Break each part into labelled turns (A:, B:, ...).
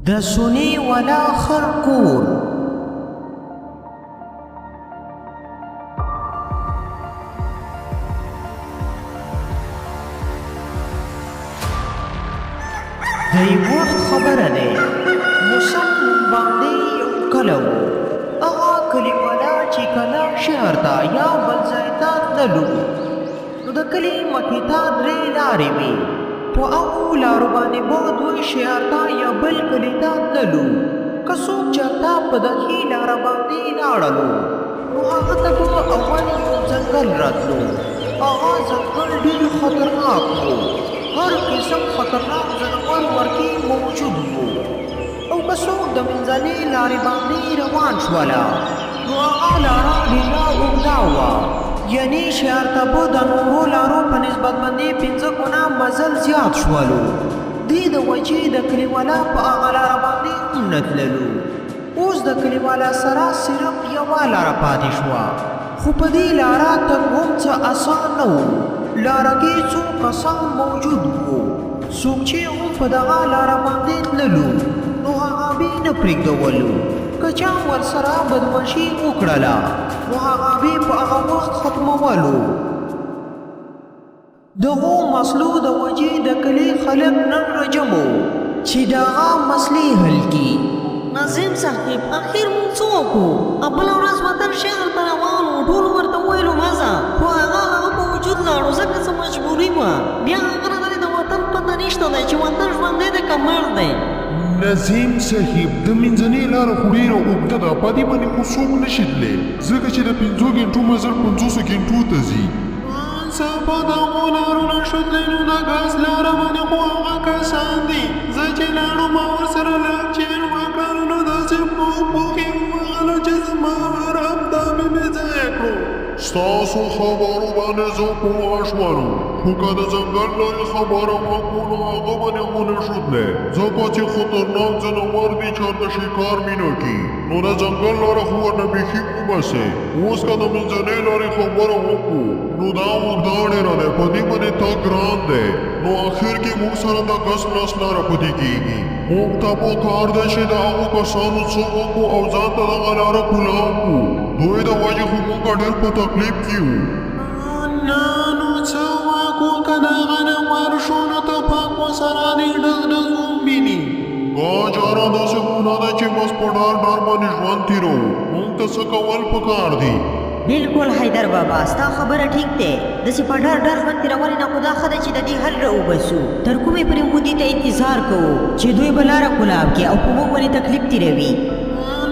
A: د سونې والا خر کور. د یو وخت خبره ده، موسم نوم باندې یو کلی و. هغه کلیوالا چې کله شهر ته یا بل ځای ته تللو، نو د کلي مخې ته درې لارې وې. په هغو لارو باندې به دوی شهر ته یا بل کلي ته تللو. که څوک چېرته په د ښې لاره باندې لاړلو، نو هغه ته به اول یو ځنګل راتلو. هغه ځنګل ډېر خطرناک و، هر قسم خطرناک ځناور ورکې موجود وو. او که څوک د منځنۍ لارې باندې روان شوله، نو هغه لاره ډېره اوږده وه، یعنې شهر ته به د نورو لارو په نسبت باندې 5 ګنا مزل زیات شولو. دې د وجې د کلیوالا په هغه لاره باندې هم نه تللو. اوس د کلیوالا سره صرف یوه لاره پاتې شوه، خو په دې لاره تګ هم څه اسان نه و. لاره کې څو کسان موجود وو، څوک چې هم په دغه لاره باندې تللو، نو هغه به نه پرېږدولو. که چا ورسره بدمعاشي وکړله، نو هغه به په هغه وخت ختمولو. دغو مسلو د وجې د کلي خلک نن رجم وو چې دغه مسلې حل کړي.
B: ناظم صاحب، اخر مونږ څه وکړو؟ بله ورځ وطن شهر ته روان وو، ټولو ورته وویلو مه ځه، خو هغه هغه په وجود لاړو، ځکه څه مجبوري وه. بیا هغه نه د وطن پته نشته دی چې وطن ژوندی دی که مړ دی.
C: نظیم صاحب، د منځنۍ لاره خو ډېره اوږده ده، په دې باندې خو څوک نه شي تللی، ځکه چې د 5 ګنټو مزل 50 ګنټو ته ځي. زه په دغو لارو نه شو تللی، نو د ګاز لاره باندې خو هغه کسان دي. زه چې لاړو، ما ورسره لږ چیل وکړلو، نو داسې پوخ پوخ یې ووهلو چې زما آرام دا مې بې ځایه کړو. ستاسو خبرو باندې زه پوه شولو، خو که د ځنګل لارې خبره وکړو، نو هغه باندې خو نه شو تللی، ځکه چې خطرناک ځناور دي، چېرته شکار مې نه کي، نو د ځنګل لاره خو ورنه بیخي وباسئ. اوس که د منځنۍ لارې خبره وکړو، نو دا اوږده ډېره دی، په دې باندې تګ ګران دی، نو اخر کې موږ سره د ګس لاس لاره پاتې کېږي. موږ ته په کار دی چې د هغو کسانو څه وکړو او ځان ته دغه لاره کولاو کړو. دوی د وجې خو موږ ډېر په تکلیف کې یو. نه نو څه وکړو؟ که دغه نه ورشو، نو توپک ورسره دې ډز ډز وویني. ګاجاره، داسې خو نه ده چې بس په ډار ډار باندې ژوند تېروو. موږ ته څه کول پکار دي؟
D: بالکل حیدر بابا، ستا خبره ټیک دی. داسې په ډار ډار ژوند تېرولې نه خو دا ښه ده چې د دې حل را وباسو. تر کومې پورې موږ دې ته انتظار کوو چې دوی به لاره کولاو کړي او په موږ باندې تکلیف تېروي؟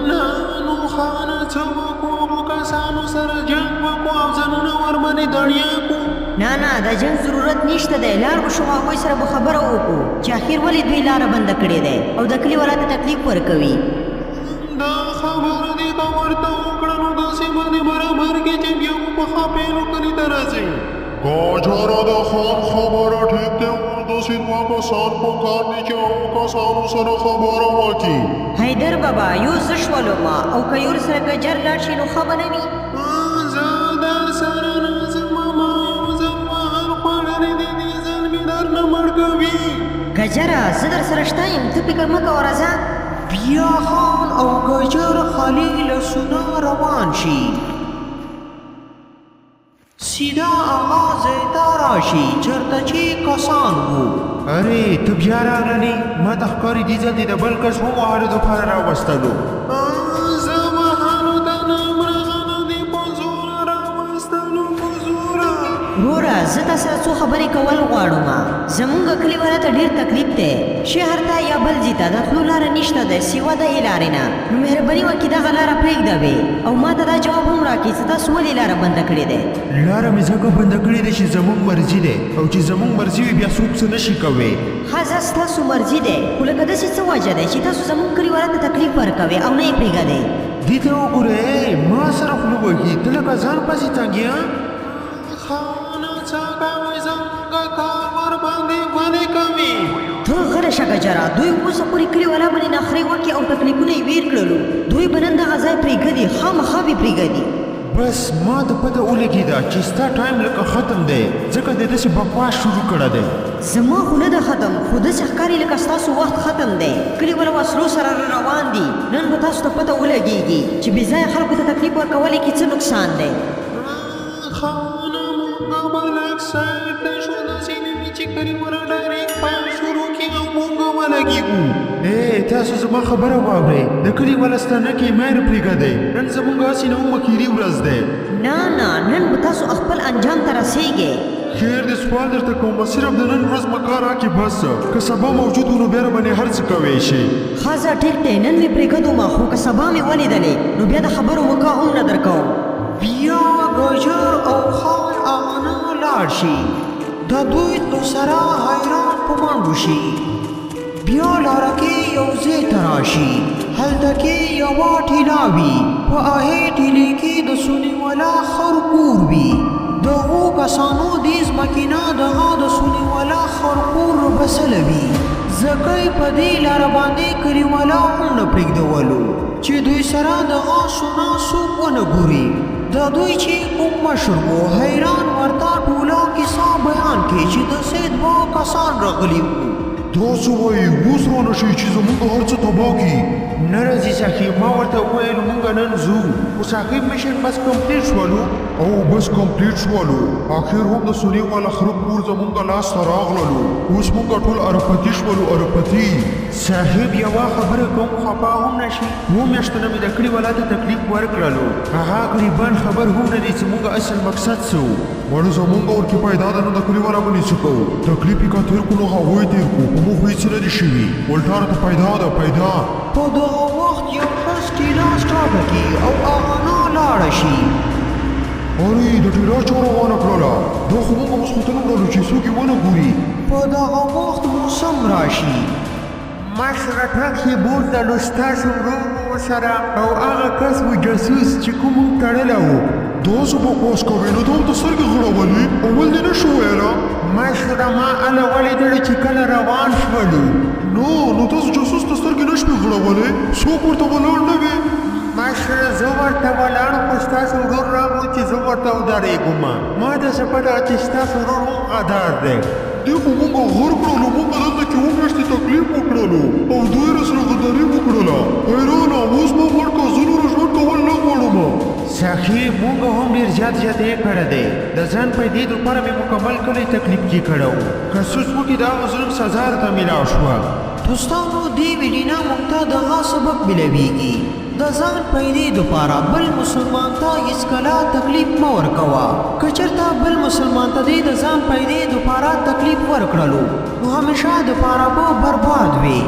C: نه نو خانه، څه وکړو؟ هغو کسانو سره جنګ وکړو او ځانونه ورباندې دړیا کړو؟
D: نه نه، د جنګ ضرورت نشته دی. لاړ به شو، هغوی سره به خبره وکړو چې اخر ولې دوی لاره بنده کړې دی او د کلي والا ته تکلیف ورکوي.
C: دا خبره دې که ورته وکړه، نو داسې باندې برابر کې چې بیا مو په خاپېلو کلي ته راځي. ګاجاره، د خان خبره ټیک دی. اوس داسې دوه کسان په کار دي چې هغو کسانو سره خبره وکړي.
D: حیدر بابا، یو زه شولو ما، او که یور سره ګجر لاړ شي، نو ښه به نه وي؟
C: زه در سره نه ځم. ما یو ځل وهل خوړلي دي، دې ځل مې درنه مړ کوي.
D: ګجره، زه در سره شته یم، ته فکر مه کوه، راځه.
A: بیا خان او ګجر خالي لاسونه روان شي، سیده هغه ځای ته راشي چېرته چې کسان وو.
E: ارې، ته بیا راغلې؟ ما ته ښکاري دې ځل دې د بل کس هم وهلو دپاره راوستلو.
C: زه وهلو ته نه یم راغلی، دې په زوره راوستلو، په زوره.
D: وروره، زه تا سره څو خبرې کول غواړم. زمونږ کلي والا ته ډېر تکلیف دی. شهر ته یا بل ځای ته د تلو لاره نشته دی سوا دغې لارې نه، نو مهرباني وکړئ دغه لاره پرېږده وې، او ما ته دا جواب هم راکړئ چې تاسو ولې لاره بنده کړې دی؟
E: لاره مې ځکه بنده کړې ده چې زمونږ مرضي دی، او چې زمونږ مرضي وي، بیا څوک څه نه شي کوی.
D: ښه ځه، ستاسو مرضي دی، خو لکه داسې څه وجه دی چې تاسو زمونږ کلي والا ته تکلیف ورکوئ او نه یې پرېږدئ؟
E: دې ته وګوره، ای ما سره خوله وهي، ته لکه ځان پسې تنګ یې؟
C: خانه، څه کوئ؟ زمونږ کار ورباندې ولې کوي؟
D: ته غلی شه ګجره. دوی اوسه پورې کلي والا باندې نخرې وکړې او تکلیفونه یې ویر کړلو. دوی به نن دغه ځای پرېږدي، خامخا به یې پرېږدي.
E: بس ما ته پته ولګېده چې ستا ټایم لکه ختم دی، ځکه دې داسې بکواس شروع کړی دی.
D: زما خو نه ده ختم، خو داسې ښکاري لکه ستاسو وخت ختم دی. کلي والا وسلو سره را روان دي، نن به تاسو ته پته ولګېږي چې بې ځایه خلکو ته تکلیف ورکولې کې څه نقصان دی.
E: خانه مونږ به لږ سایډ ته شو، داسې نه وي چې کلي والا ډایرېکټ فایر شروع کړي او مونږ ولګېږو. ای تاسو زما خبره واورئ، د کلي والا ستانه کې مه پرېږدئ، نن زمونږ هسې نه هم اخري ورځ دی.
D: نه نه، نن به تاسو خپل انجام ته رسېږئ.
C: خیر دې، سوال درته کوم، صرف د نن ورځ مکا راکې بس، که سبا موجود و نو بیا راباندې هر څه کوی شي.
D: ښه ځه ټیک دی، نن مې پرېږدومه، خو که سبا مې ولیدلې نو بیا د خبرو موقع هم نه درکوم.
A: بیا ګجر او خان اغنا لاړ شي، د دوی تلو سره حیران په منډو شي. بیا لاره کې یو ځای ته راشي، هلته کې یوه ټیلا وي، په هغې ټیلې کې د سوني والا خر کور وي. د هغو کسانو دې ځمکې نه دغه د سوني والا خر کور ربسله وي، ځکه یې په دې لاره باندې کلیوالا هم نه پرېږدولو چې دوی سره دغه سونا څوک ونه ګوري. د دوی چې کوم مشر وو، حیران ورته ټوله کیسه بیان کړي چې داسې دوه کسان راغلي وو.
C: دا څه وایي؟ اوس رانه شي چې زمونږ هر څه تباه کړي.
E: نه راځي صاحب، ما ورته وویل مونږ نن ځو، خو صاحب مشن بس کمپلیټ شولو.
C: او بس کمپلیټ شولو، اخر هم د سونې والا خره کور زمونږ لاس ته راغللو. اوس مونږ ټول ارپتي شولو، ارپتي.
E: صاحب یوه خبره کوم، خفه هم نه شي. اووه میاشتو نه مې د کلي والا ته تکلیف ورکړلو، هغه غریبان خبر هم نه دي چې مونږ اصل مقصد څه و.
C: مړه زمونږ ورکې پیدا ده، نو د کلي والا باندې څه کوو؟ تکلیف یې که تېر کړو نو هغوی تېر کړو، په موږ خو هېڅ نه دي شوي. الټا راته پیدا ده، پیدا.
A: په دغه وخت یو کس ټیلا سټارټه کړي او هغه نه لاړه شي.
C: ارې د ټیلا چا روانه کړله؟ دا خو موږ مسخوتن وړلو چې څوک یې ونه ګوري.
A: په دغه وخت موسم راشي.
E: مشره ټرک یې بوتللو، ستاسو ورور مو ورسره او هغه کس و جاسوس چې کوم مونږ تړلی و.
C: دا څه بکواس کوې؟ نو ته ورته سترګې غړولې، اول دې نه شو ویله؟
E: مشره ما هله ولیدلو چې کله روان شولو.
C: نه، نو تاسو جاسوس ته سترګې نه شوې غړولې؟ څوک ورته ولاړ نه وي؟
E: مشره زه ورته ولاړ، خو ستاسو ورور راغلو چې زه ورته ودرېږم. ما داسې پته چې ستاسو ورور هم غدار دی.
C: دې خو مونږ غر کړلو، مونږ دلته کې اووه میاشتې تکلیف وکړلو او دوی راسره غداري وکړله. حیرانه اوس ما مړ که، زه نور ژوند کول نه غواړم.
E: صاحب مونږ هم ډېر زیات زیاتی کړی دی، د ځان پیدې دپاره مې مکمل کلی تکلیف کې کړی و. که سوچ وکړي د هغه ظلم سزا راته میلاو شوه.
A: دوستانو دې ویډیو نه مونږ ته دغه سبق ملاویږي، د ځان پیدې دپاره بل مسلمان ته هیڅکله تکلیف مه ورکوه. که چېرته بل مسلمان ته دې د ځان پیدې دپاره تکلیف ورکړلو نو همیشه دپاره به برباد وي.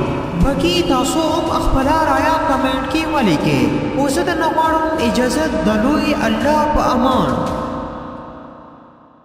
A: بکی تاسو هم خپله رایه کمنټ کې ولیکئ. او زه درنه غواړم اجازت د لوی الله په امان.